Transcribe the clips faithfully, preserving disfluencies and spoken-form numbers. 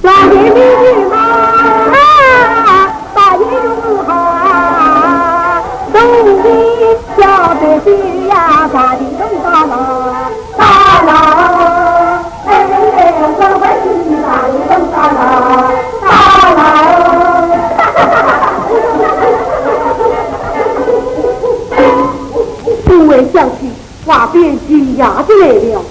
老爷你好啊，大爷你好啊，东西小的西呀，大的东大郎，大郎，哎，哎，哎，乖乖，大的东大郎，大郎。众位乡亲， 话变天涯的来了。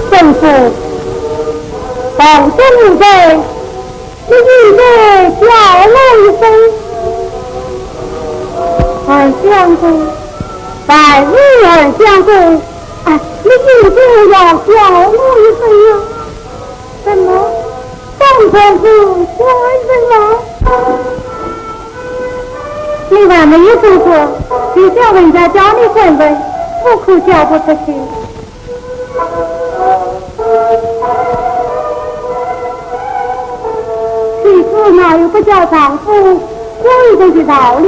政府，皇上在。 你应该叫我一声二相公，万岁二相公，哎，你应该要叫我一声啊。怎么，方才是官人吗？你还没有说过，就叫人家叫你官人，不可叫不出去。 妻子哪有不叫丈夫官人的道理？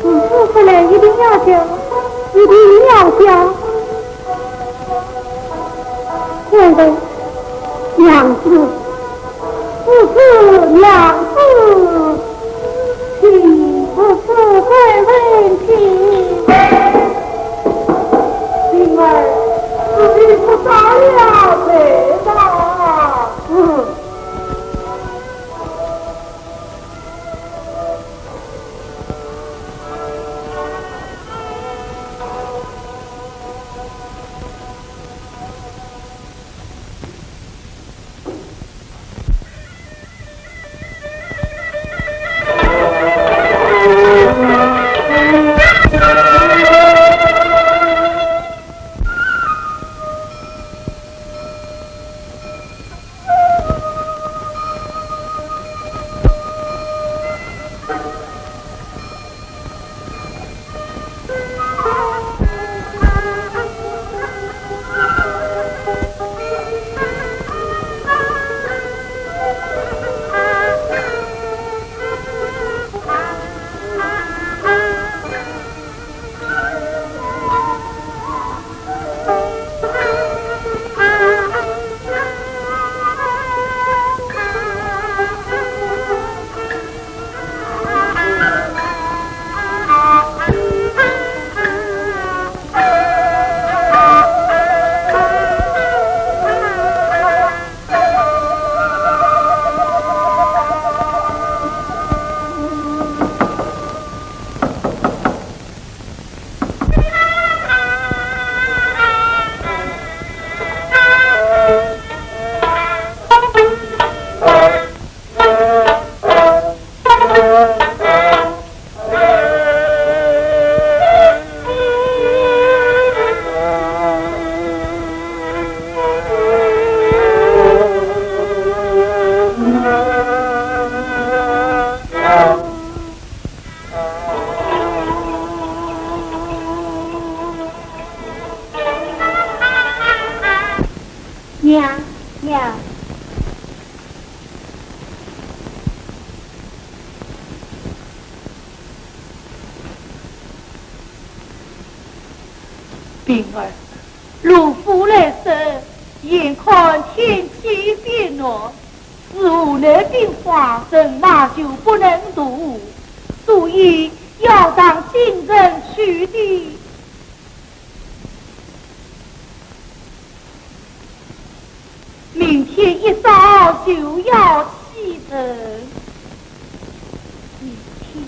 是夫妇来一定要叫，一定要叫。官人，娘子， 不是娘子，岂不是官人？灵儿，是你不早了，谁道？嗯。娘。平儿，罗府来说，眼看天气变暖，是河南兵荒，人马就不能渡河，所以要当今日去的。 明天一早就要启程。明天。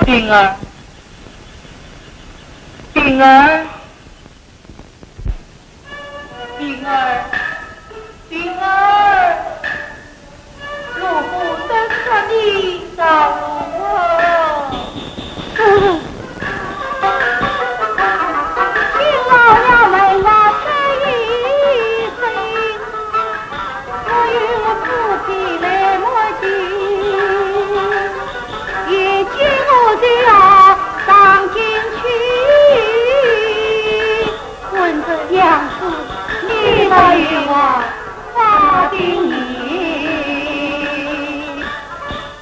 平儿，平儿，平儿，平儿，罗府登科的到了。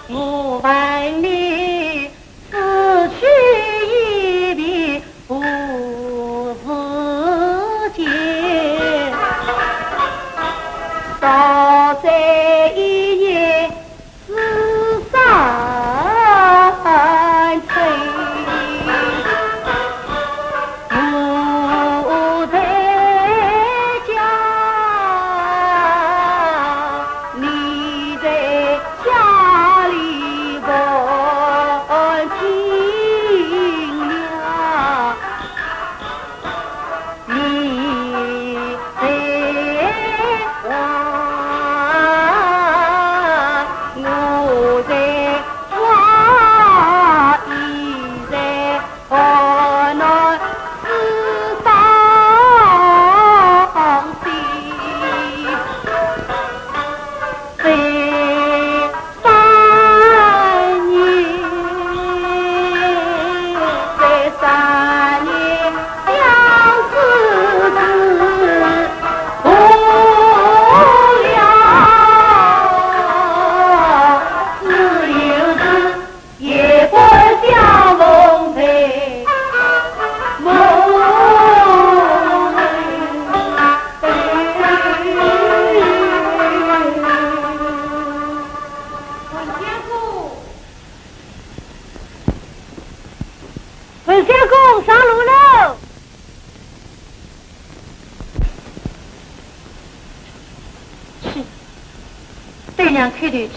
我问你，此去一别何时见？娘叩头去。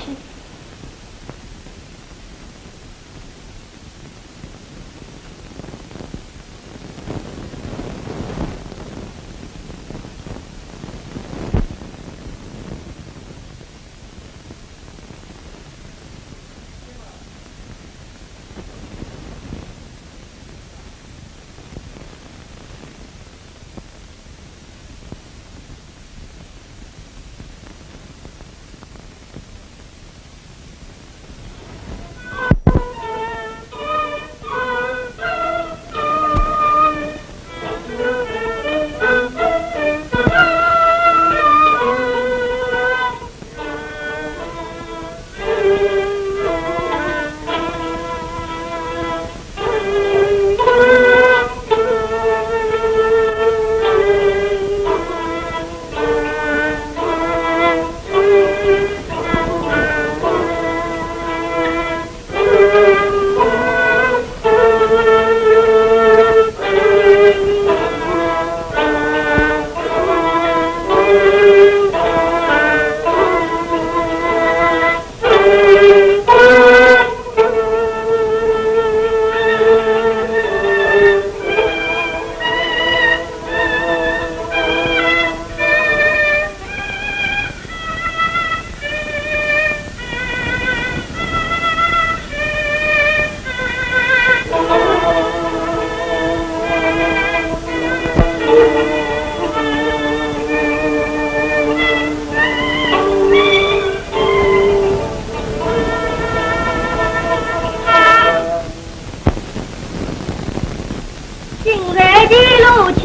今日的路去，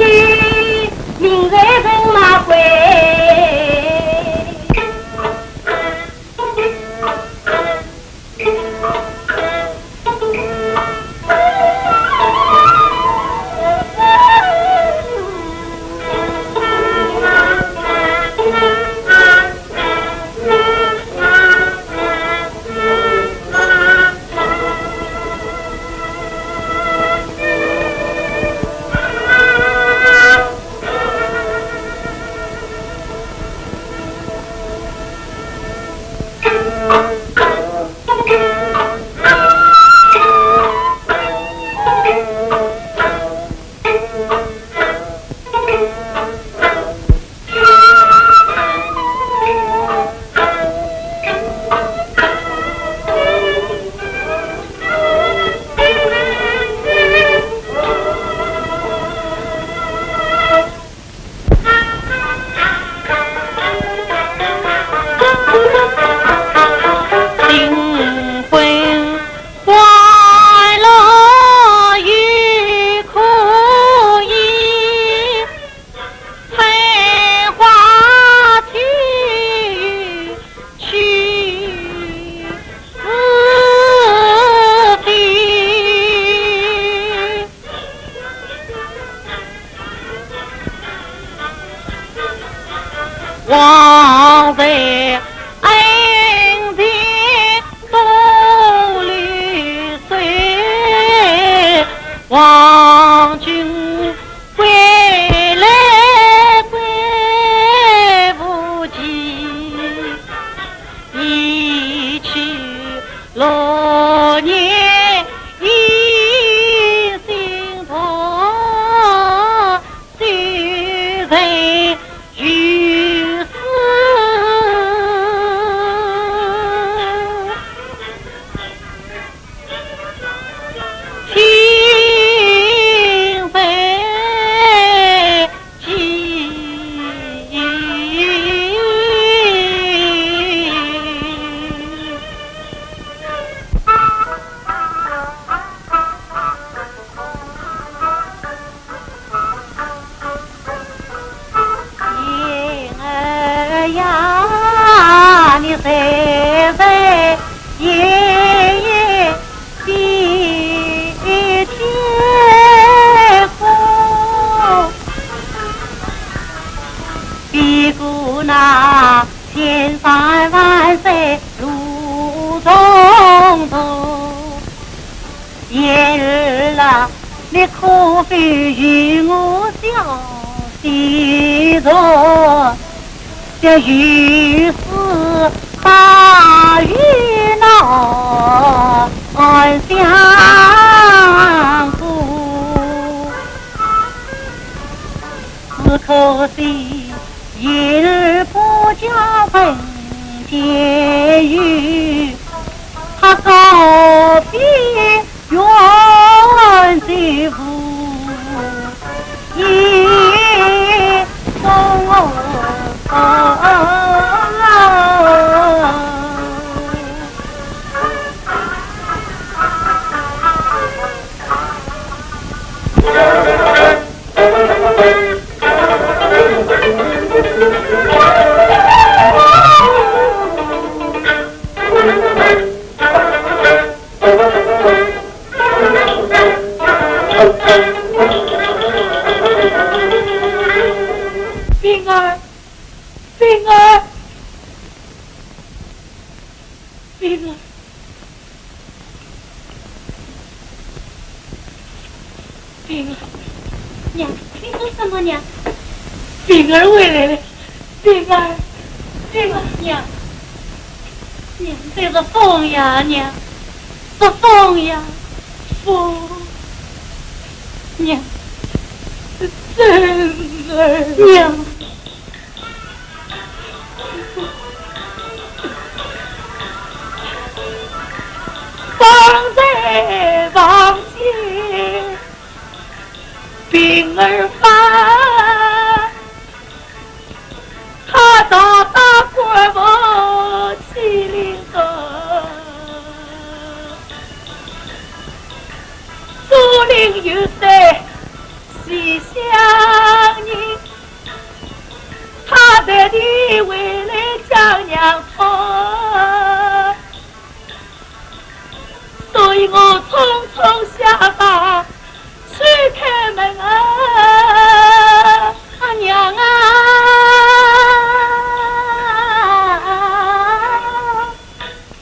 明日人马归。 新婚快乐也可以，采花去去 是非。往日恩情多如水，望君 归来归不及，一去六年已心痛，谁人 于斯情非己。 燕儿呀，你在在夜夜比天空，比过那千山万水路重重。 燕儿啊，你可否与我相随着？这雨丝把家门前有，他告别远在无以风。冰儿，冰儿，冰儿。 冰儿，娘，你说什么，娘？冰儿回来了，冰儿，冰儿，娘，娘，这是风呀，娘，是风呀，风，娘，是真儿，娘。 方才望见冰儿发，他到达官府去领个，竹林有山西乡人。 他特地回来将娘托，所以我匆匆下马去开门啊。啊，娘啊，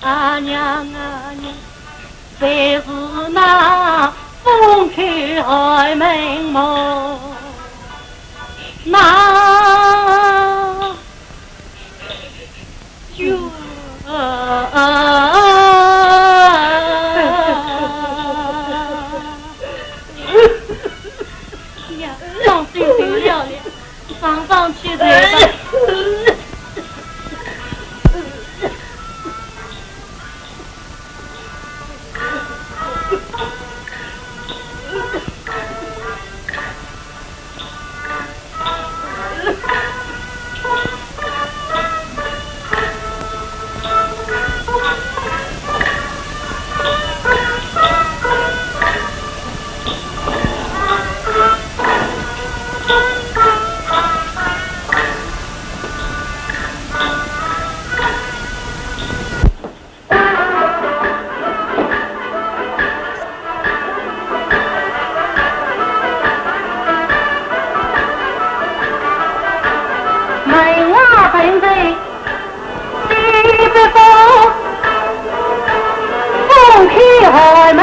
啊，娘啊，娘。 还是那风开海门么，那远啊。呀，伤心得了了。 上上去才吧。门外本是西北风，风开海门。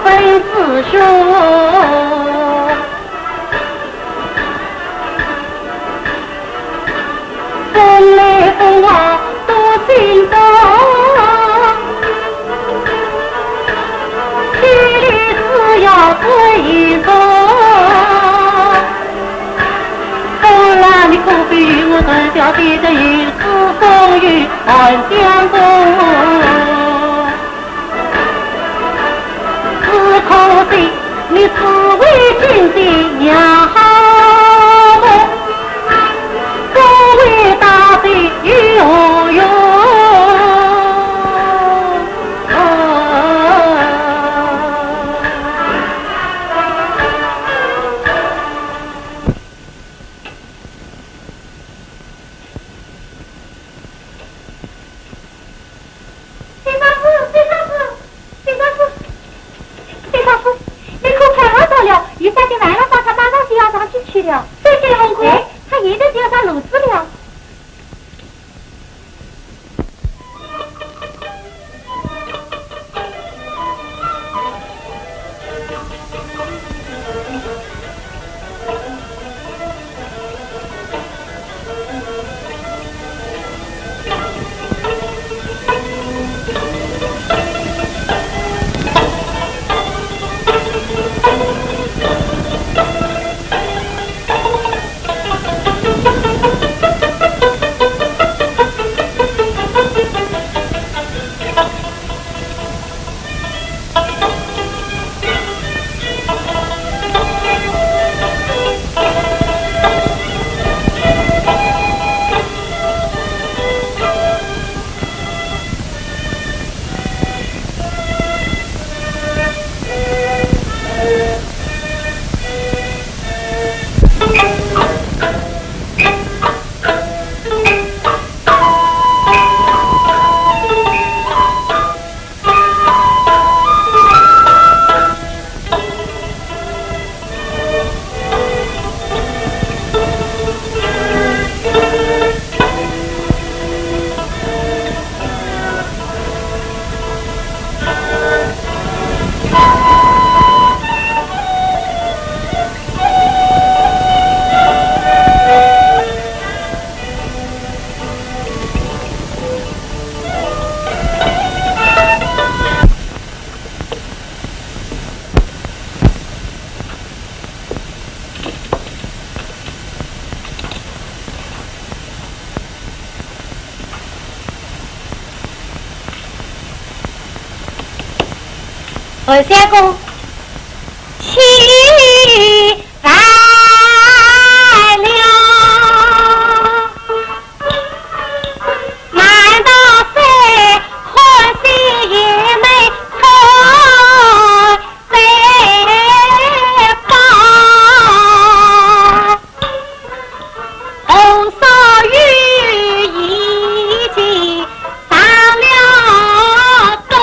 本是兄，风来风往多心动，千里只要追踪。风来你可比我头条写得有诗风雨寒江风。 只可惜你只为今天娘好梦，不为大地有何用？三大夫，三大夫，三大夫，三大夫，你可看好着了，雨下得慢了，马上马上就要上去去了。这些红哥，哎，他现在就要上炉子了。 哎，韩相公，起来了。难道是欢喜也没错？ 再报，红烧鱼已经上了桌。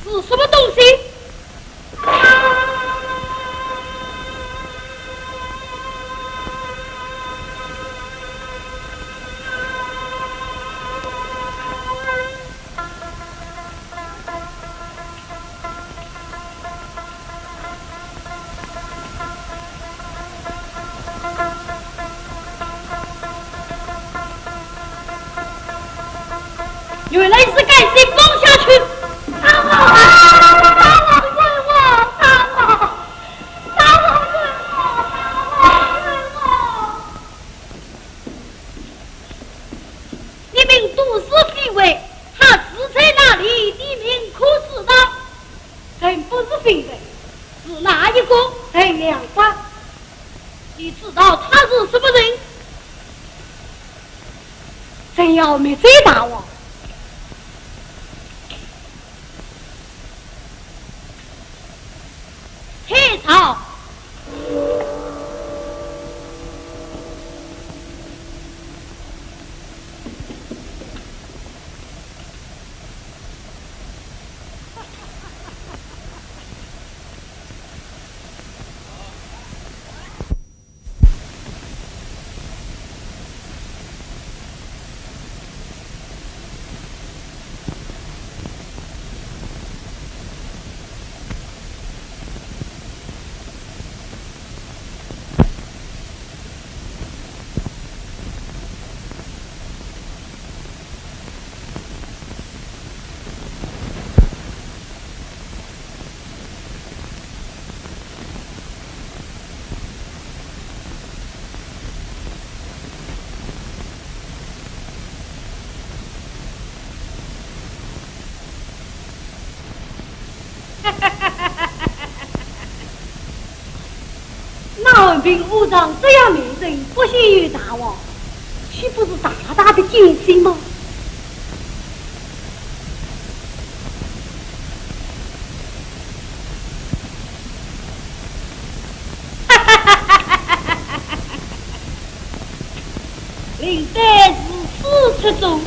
是什么东西？ 原来是该些方下去。你们都是飞贼，他住在哪里？你们可知道？ 人不是飞贼，是哪一个？陈良发。你知道他是什么人？正要灭罪大王。退朝。 那安平武藏这样名声不显于大王，岂不是大大的惊喜吗？ 林黛如此出众，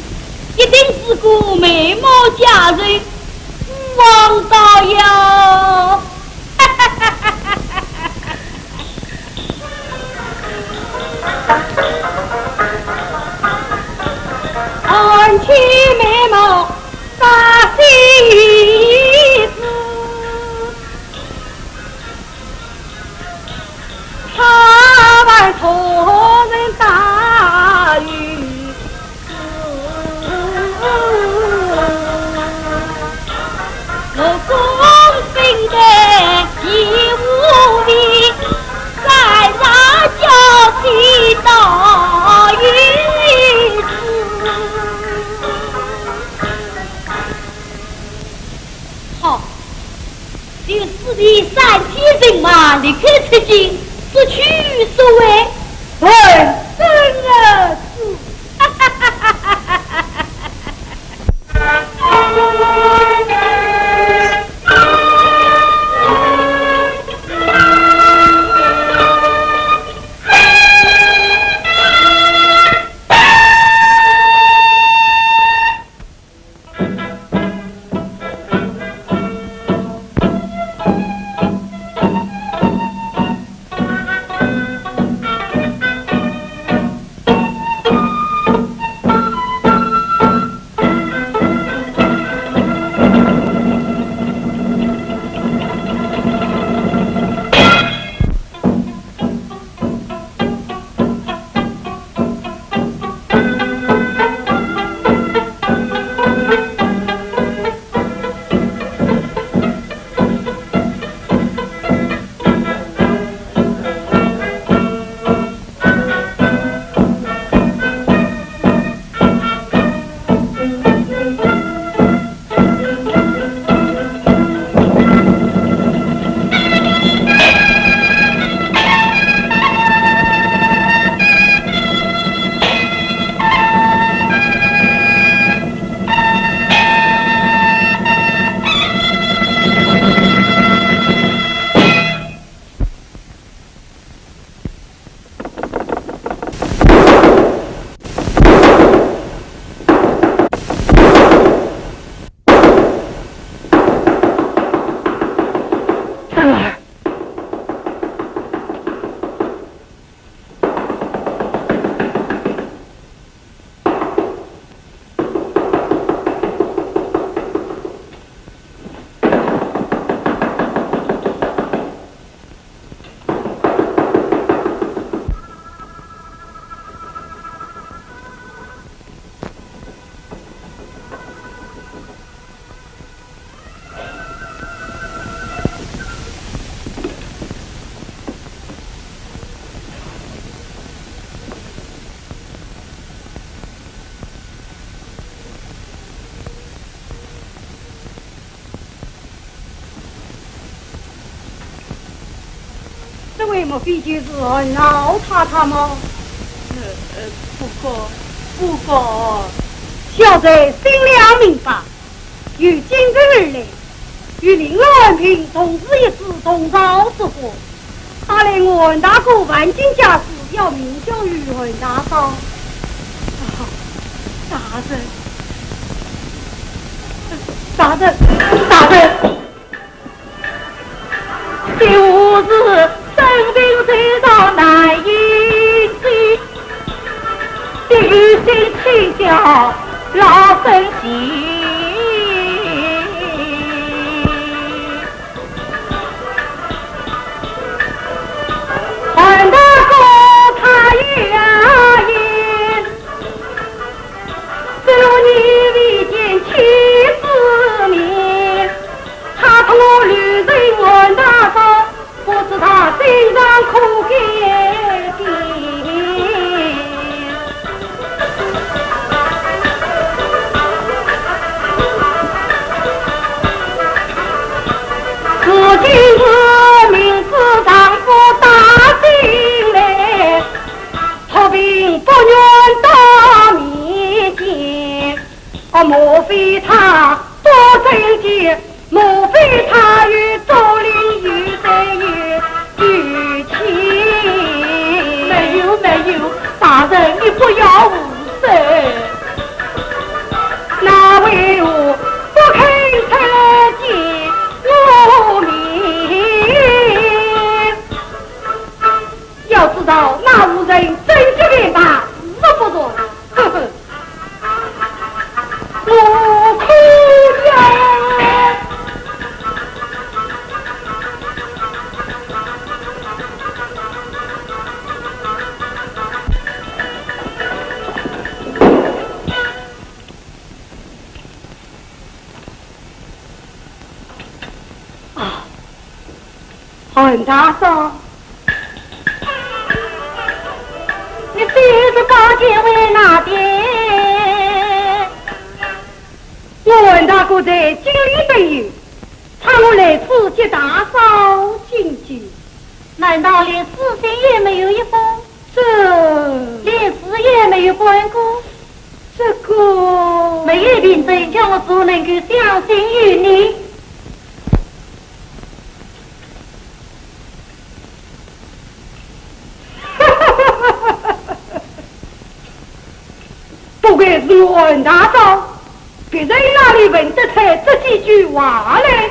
一定是个美貌佳人，王道友。看其美貌，大喜之。 他们同人打鱼，我公分的一无名，在那叫起到一次。好， 就使你三千人马离开赤金，速去速回。闻声而至。莫非就是韩老太太吗？呃，呃，不过，不过。小侄心里明白，由今日而来，与林老安平同住一室，同朝作欢。看来我韩大哥万金家事要命交于韩大嫂。啊，大人，大人，大人！ 这无事生病，谁道难以知，这有心气叫老身急。韩大哥他也言，只有你未见妻子面， 他托我留人问大嫂，不知他身上可改变。如今我明知丈夫打进来，托病不愿到面前， 哦，莫非他多贞洁？莫非他与竹林有罪有冤情？没有，没有，大人，你不要胡说。那为何不肯出来见我面？要知道那妇人贞洁廉洁，是不是？呵呵。 我可要。啊， 韩大嫂，你这是宝剑为哪点？我韩大哥在京里等候，差我来此接大嫂进京。难道连书信也没有一封？ 这，连字也没有看过。这个，没有凭证，叫我怎能够相信于你？不愧是我韩大嫂，别人哪里问得出这几句话来？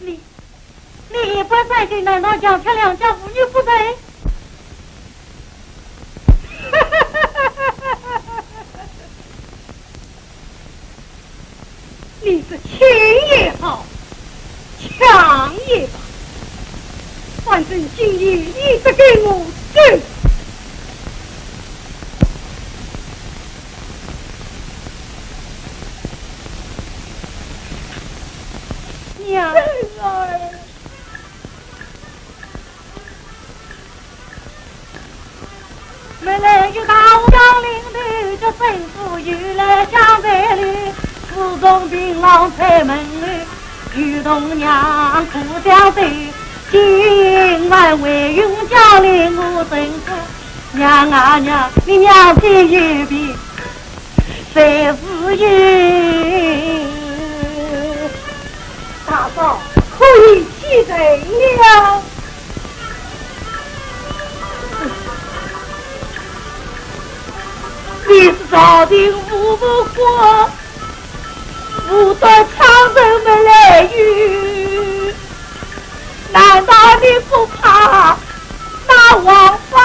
你，你一不三心，难道强吃良家妇女不成？你是轻也好，强也罢，反正今夜你得给我走。 娘。妹妹，有大武将领的，这政府又来相陪哩，自从病郎在门里，与同娘苦相对，今晚为勇将领我政府，娘啊娘，你娘亲一别。 谁是也？大嫂，可以起身了。你是朝廷五府官，无端闯人们来遇，难道你不怕那王法？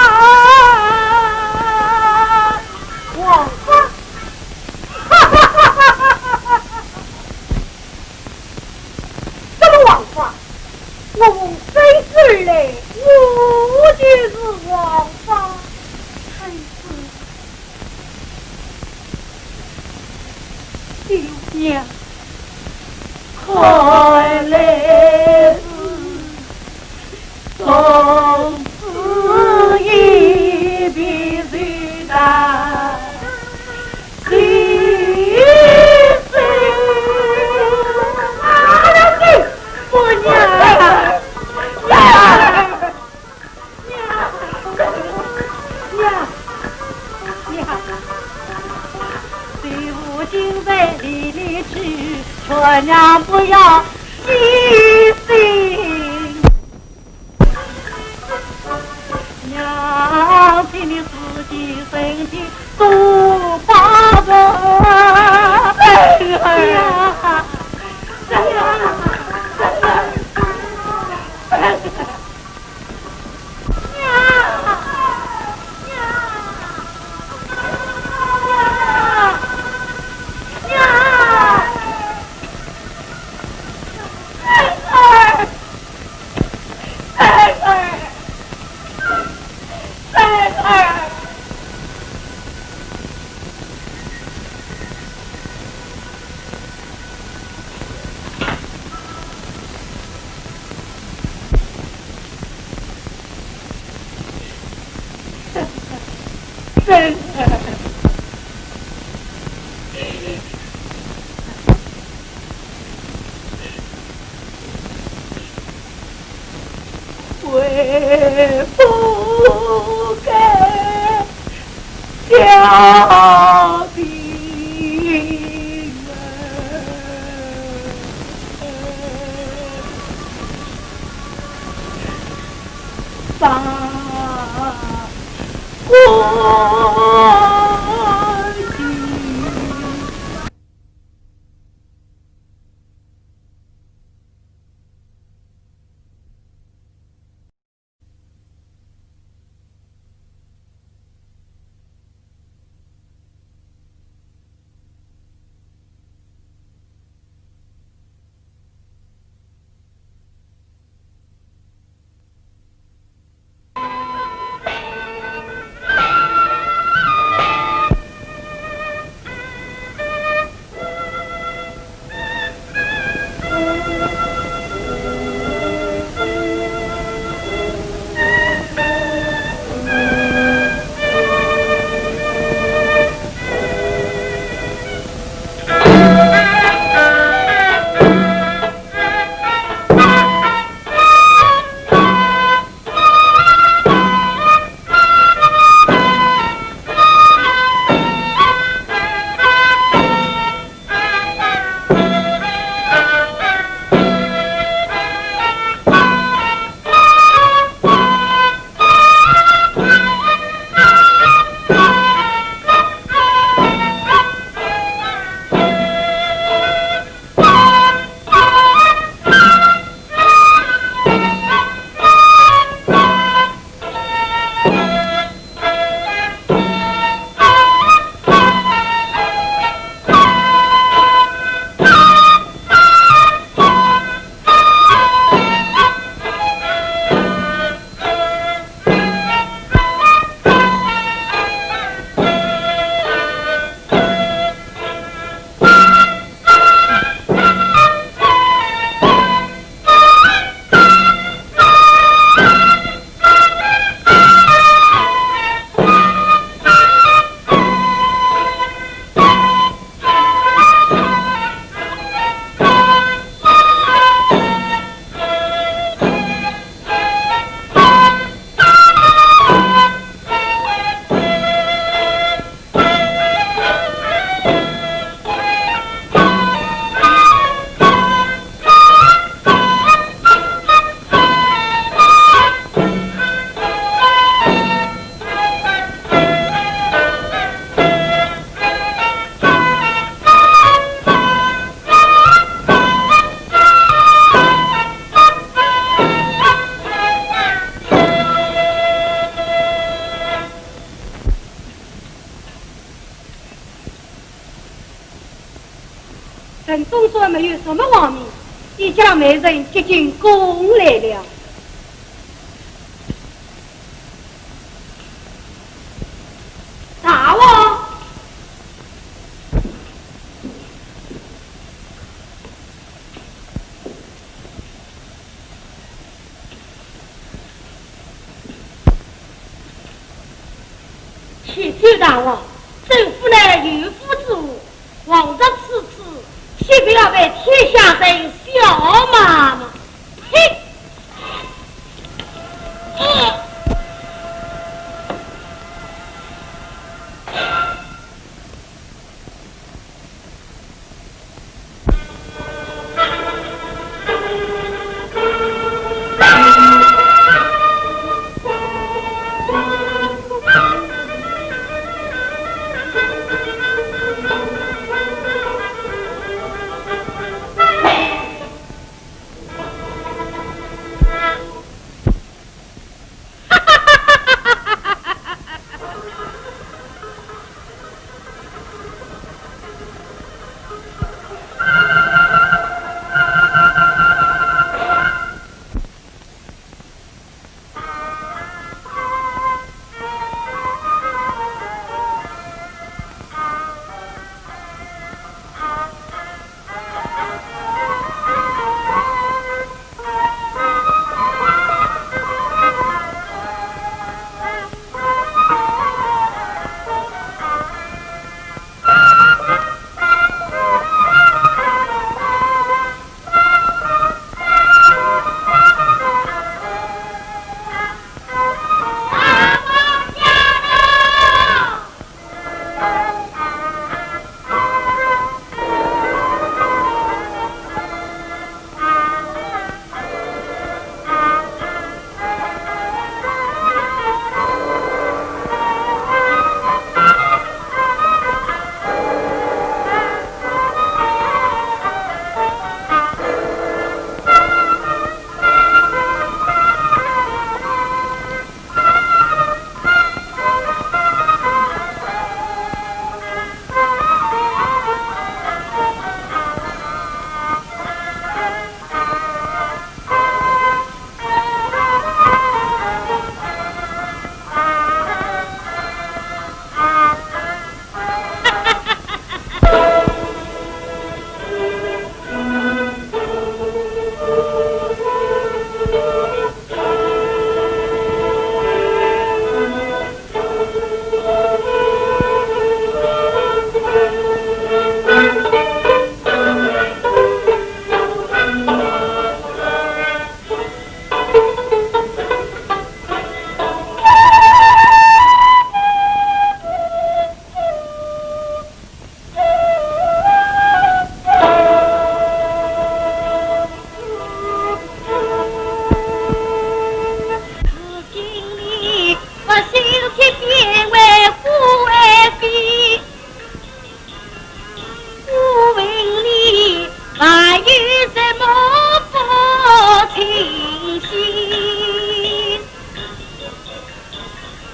王法？ 什么王娘，看来是从此一别，谁道谁生？啊，我娘，娘！ 娘，娘，娘，随父今日离离去，劝娘不要伤心。娘，请你自己身体多保重。哎呀，哎呀，哎呀，哎呀。 城中虽没有什么王命，一家媒人接进宫来了。大王！谢谢大王，周府乃有夫之妇，王爷此次岂不要被天下人笑骂吗？嘿！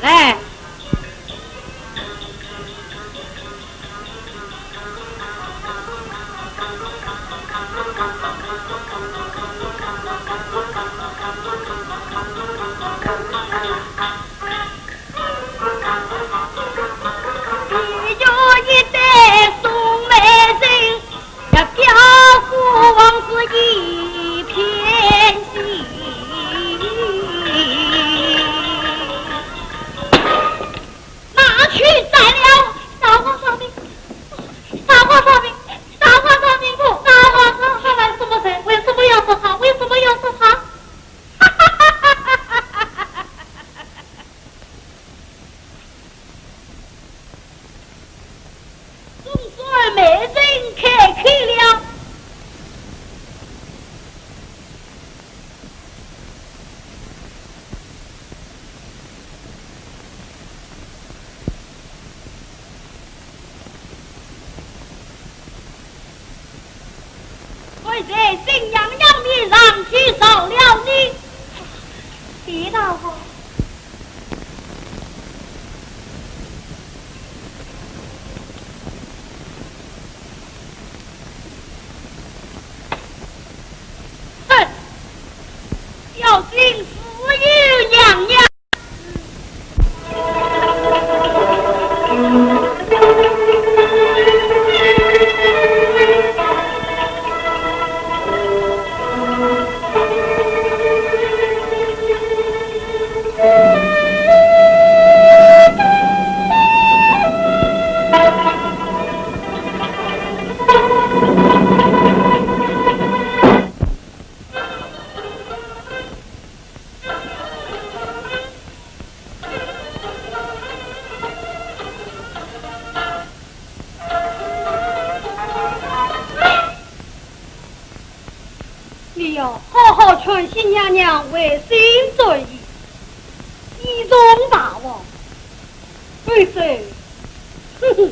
来。拿去斩了！大王饶命！大王饶命！大王饶命！我大王饶命！他来什么人？为什么要杀他？为什么要杀他？总算没人开口了。 看在新娘娘面上，就饶了你。李大王。哼，小心死于娘娘。好好劝新娘娘回心转意，以重大王。对对，哼哼。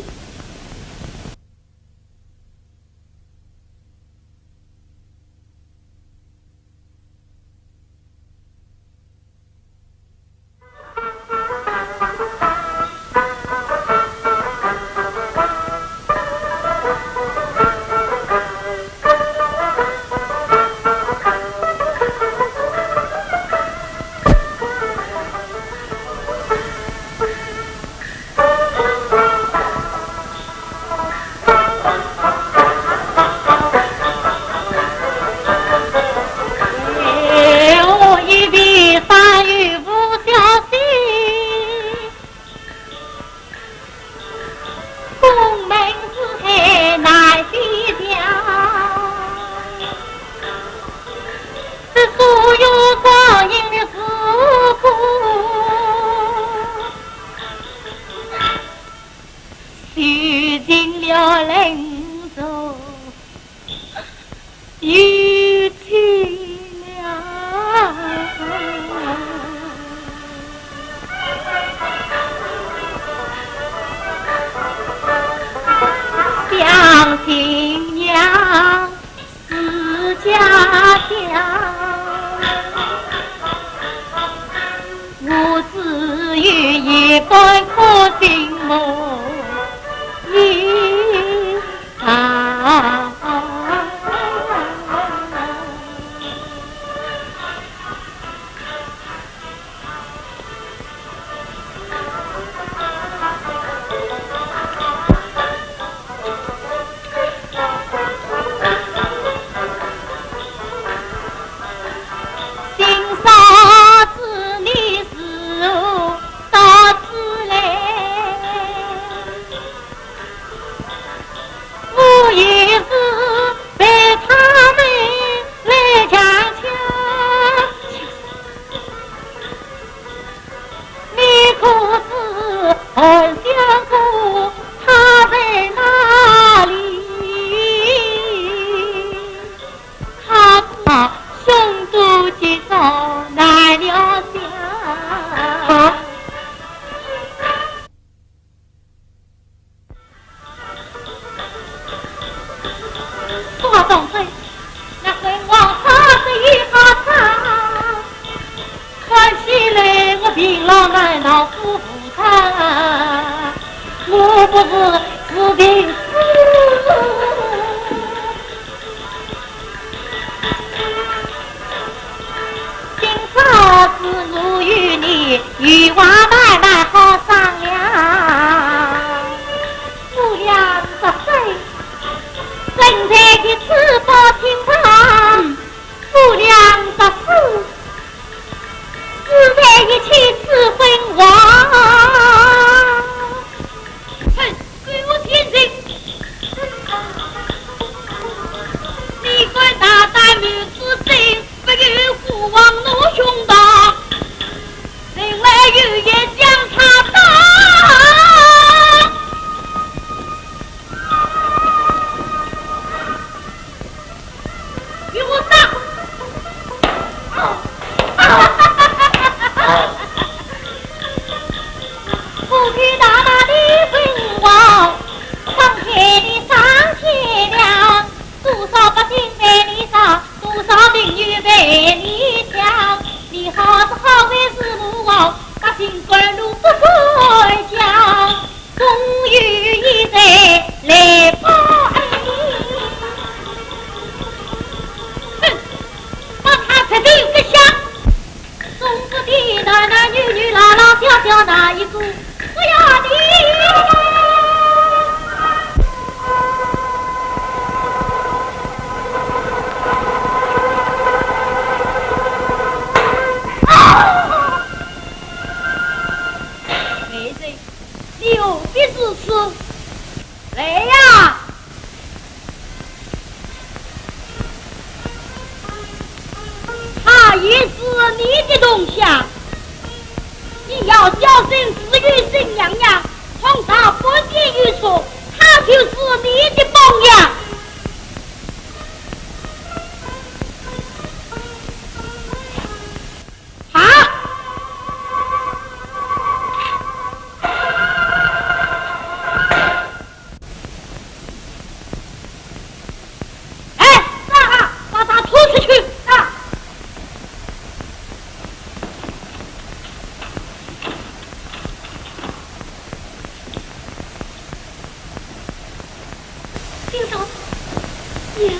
娘，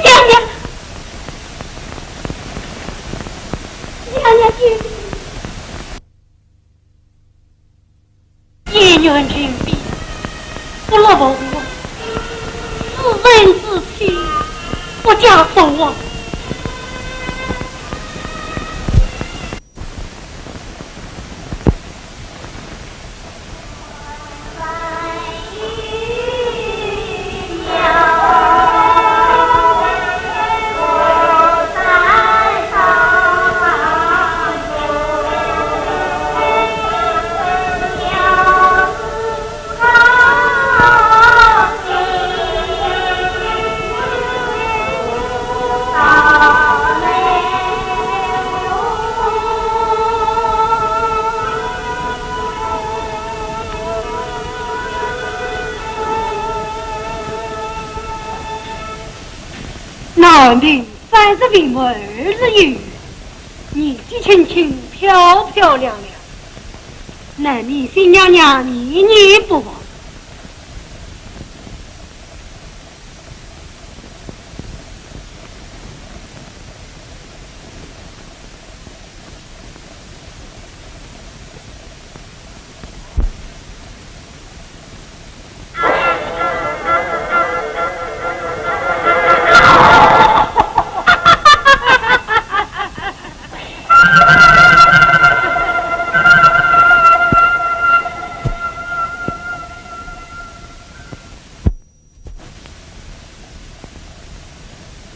娘娘，娘娘救命！燕冤情深，不落凤凰，自刎之妻，不嫁凤凰。 男的三十未满二十有，年纪轻轻，漂漂亮亮，难免新娘娘念念不忘。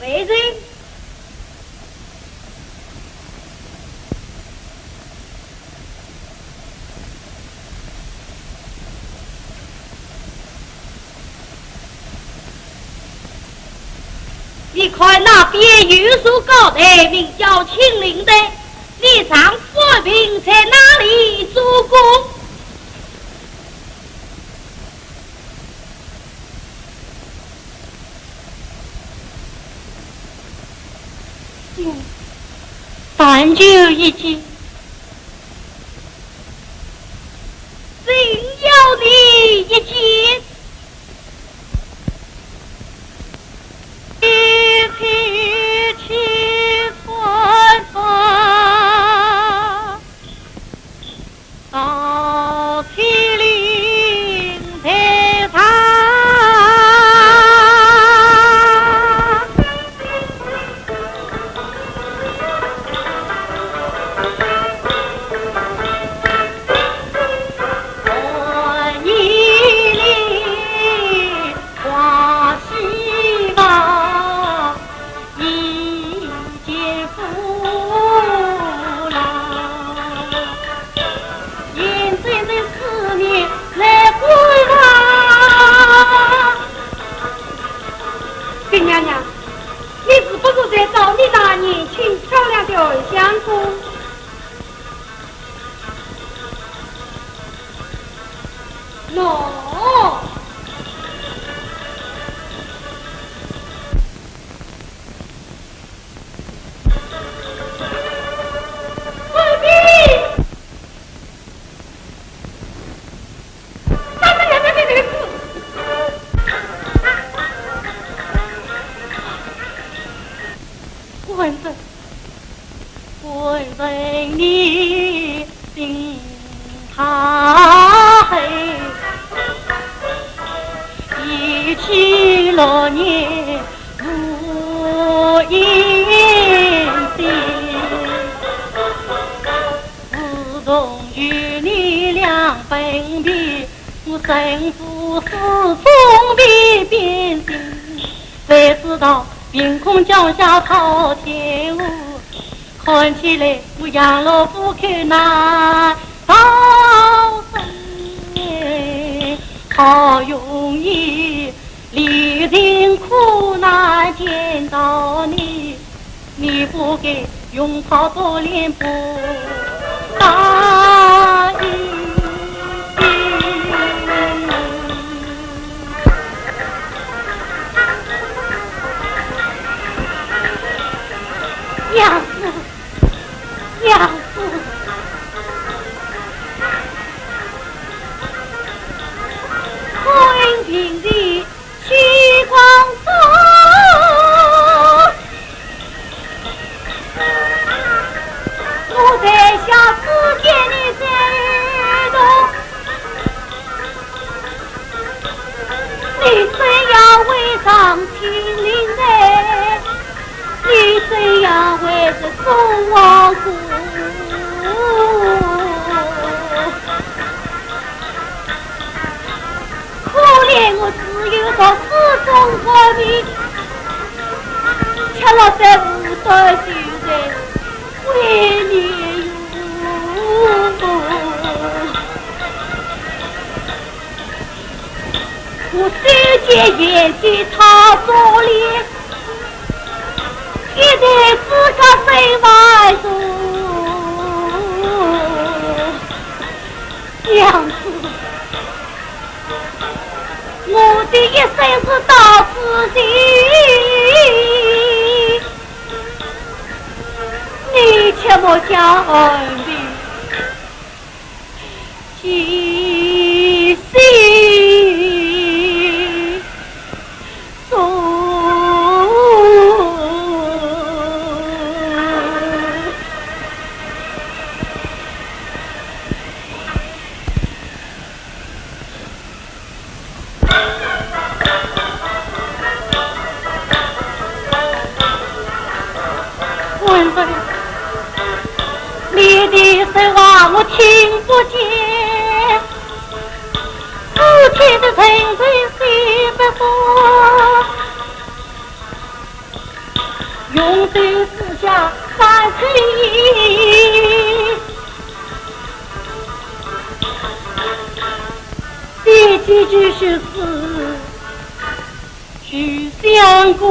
夫人，你看那边有座高台，名叫清灵台，你丈夫平在那里做官？ 但求一见，真要你一见。一起去散吧。 到清灵台上。新娘娘，你是不是在找你那年轻漂亮的二相公？喏。 官人，官人你心太黑，一起落叶 无音信。自从与你两分别，我神父始终未变心。谁知道凭空降下朝天祸，看起来我杨老夫口难逃生。好容易 历尽苦难见到你，你不给，用袍多脸不答应。娘子，娘子，看平日 时光匆你怎样会上青云楼？你怎样会是送王姑？可怜我只有到此中国的，却落在无端之人，为你哟。 我手间现在他做了一台自家身外事，娘子，我的一生是到此地，你切莫将恩情 记心中。官人，你的说话我听不见，只听得沉沉细不说，用尽四下三千言，第几句是 许相公。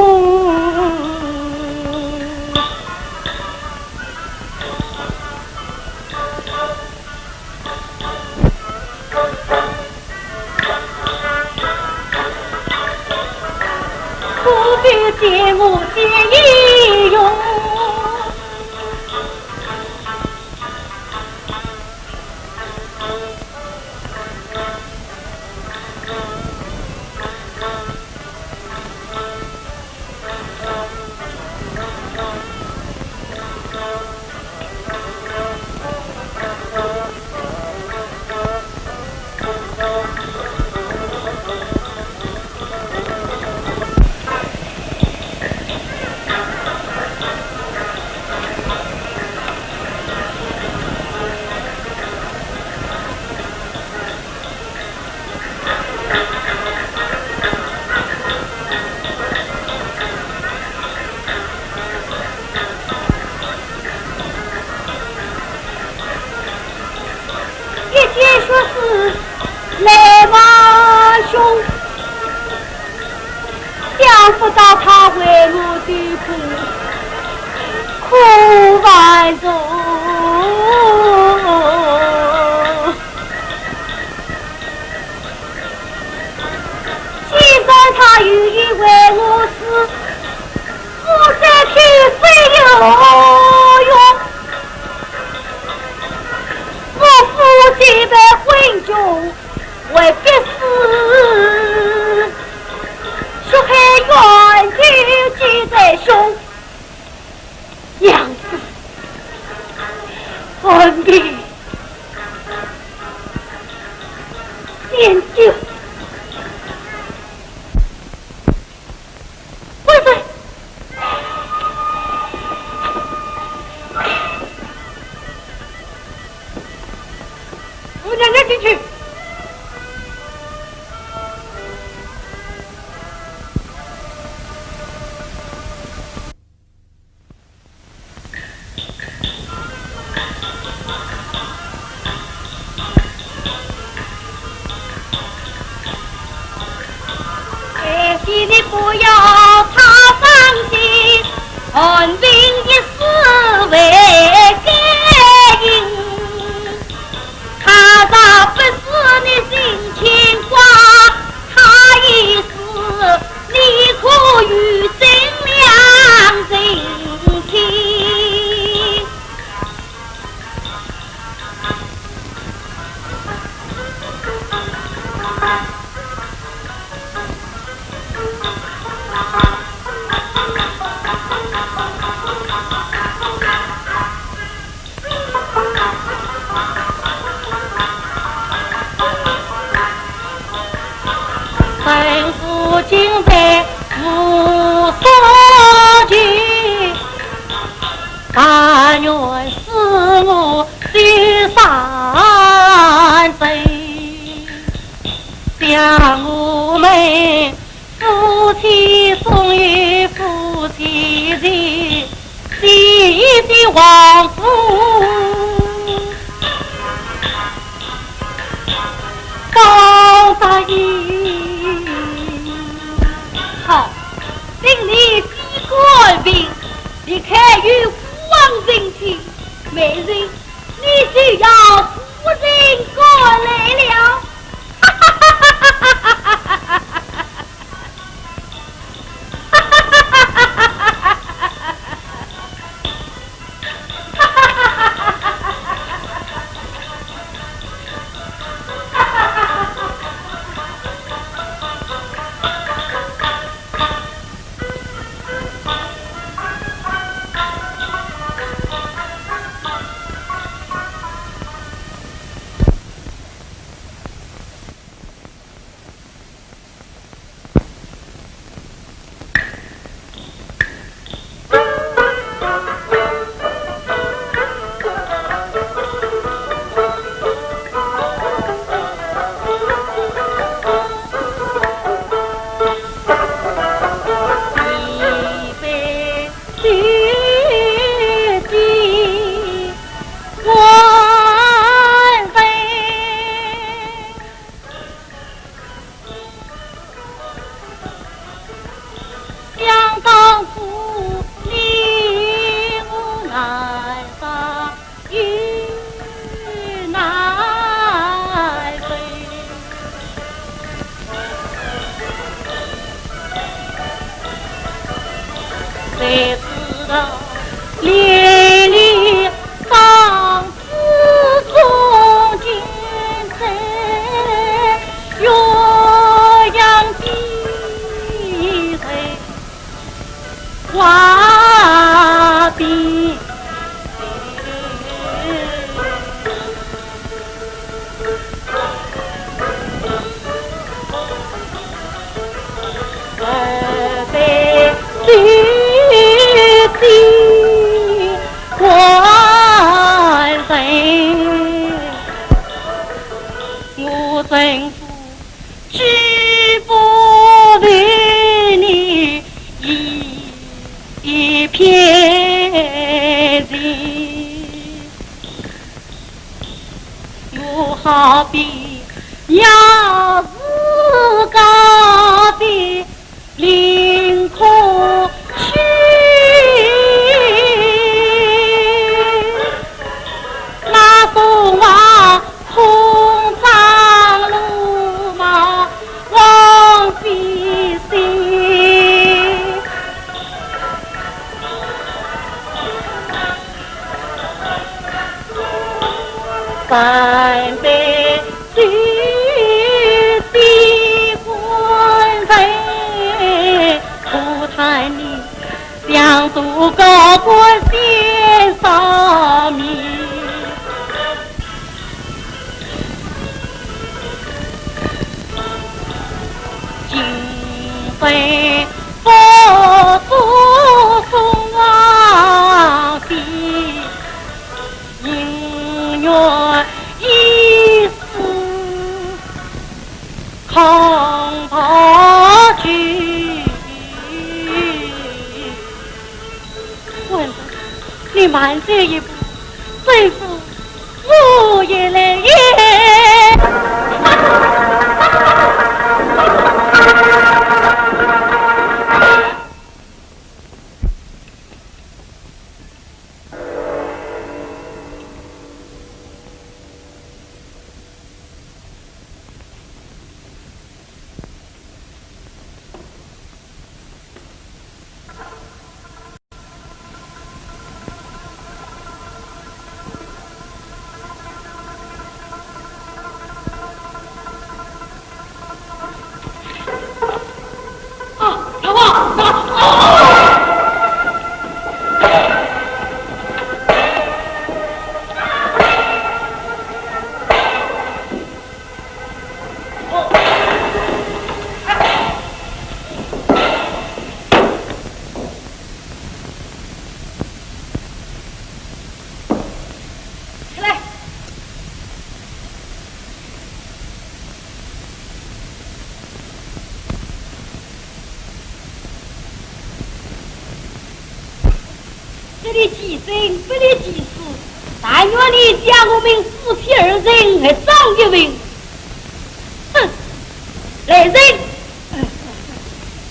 可别见我见义勇。 一见说是来嘛兄，想不到他为我的苦，苦万重。既然他有意为我死， 我再去谁有用？我夫妻的婚约为必死，血海冤仇记在胸。娘子，恩平，念旧。 官人，我娘娘进去。 哎，你不要太伤心，恩平一死为该因。他若不死你心牵挂，他一死 你可与真良人亲？我今在武松前，但愿使我走三程，想我们夫妻终有夫妻情， 第一的王府高大爷。好，请你闭官闭，你看有父王成亲，美人，你就要夫人过来了。想当初你我难舍又难分，谁知道连理当 自从今在岳阳的人话比 我真不知不为你一片情。 我好比要自家的林空去，那松花空张路嘛，望飞行。 三杯酒，杯官人，不谈你，想做高官先上面。 今非不做宋皇帝，宁愿一死空峥帚。 混蛋，你慢走一步，吩咐我也来也。不离其生，不离其死，但愿你将我们夫妻二人合葬于此。哼，来人！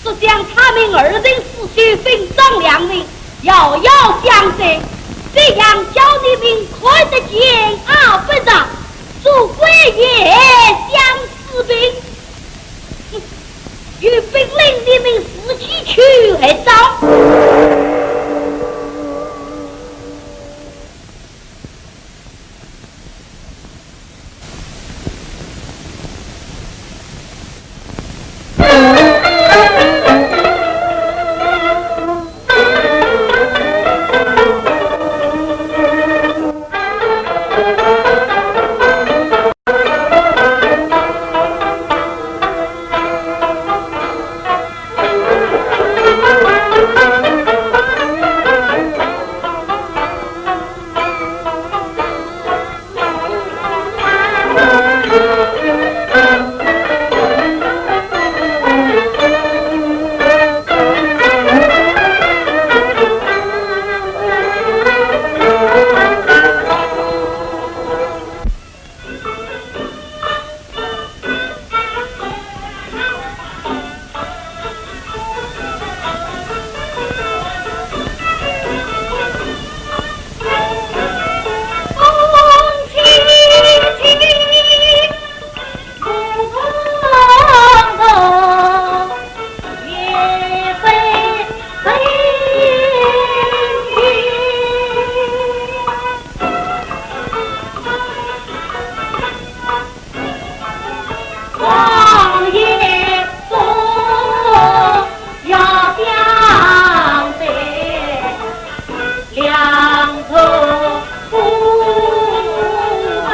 速将他们二人尸首分葬两份， 遥遥相送，这样叫你们看得见啊不着，做官也相思病。哼，有本领你们自己去合葬。 王爷坐，要将这两头不配。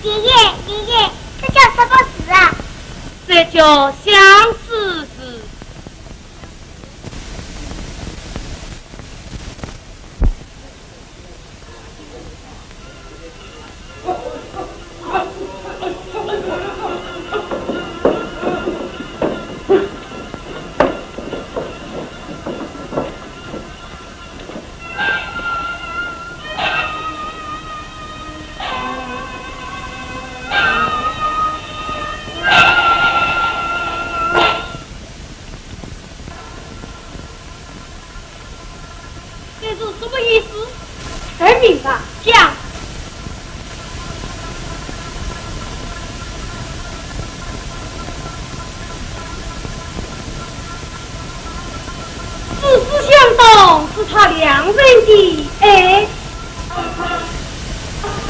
爷爷，爷爷，这叫什么字啊？这也叫相思事。 这是什么意思？很明白，讲。子思相当是他两人的爱，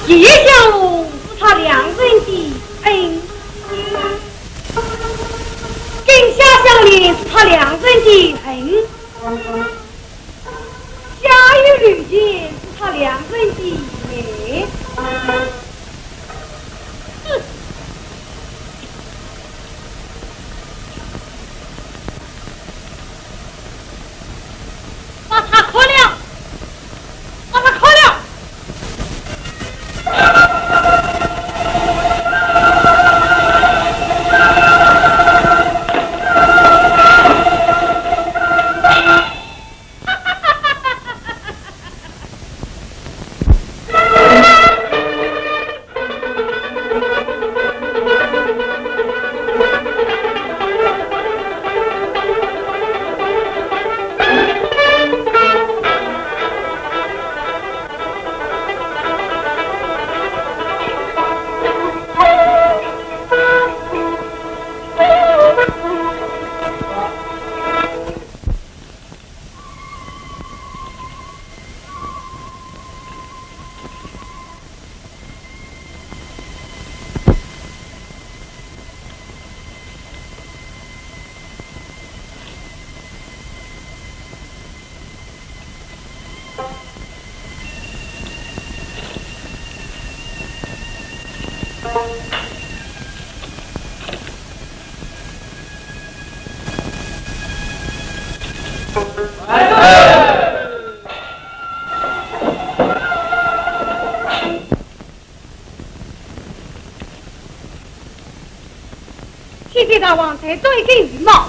夜夜相望是他两人的恩，今宵相恋是他两人的恨。 家有流年是他两人的美。把他砍了，把他砍了。 启禀大王，再做一根羽毛。